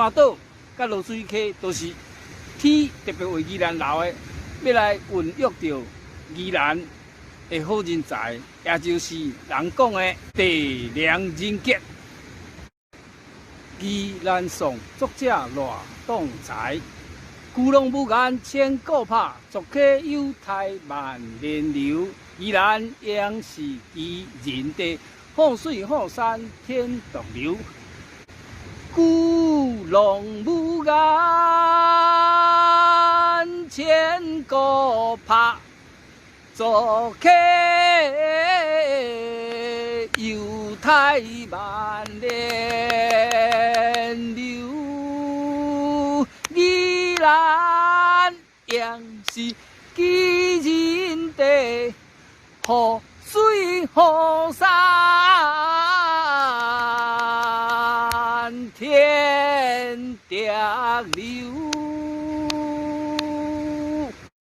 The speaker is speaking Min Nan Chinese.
山島佮濁水溪都是天特別為宜蘭留的，欲來孕育著宜蘭的好人才，也就是人講的地良人傑。宜蘭頌作者賴棟才，巨龍無言千古拍，濁溪猶待萬年流。宜蘭應是宜人地，好水好山天獨留。巨龍無言千古拍，濁溪猶待萬年流。宜蘭應是宜人地，好水好山天獨留。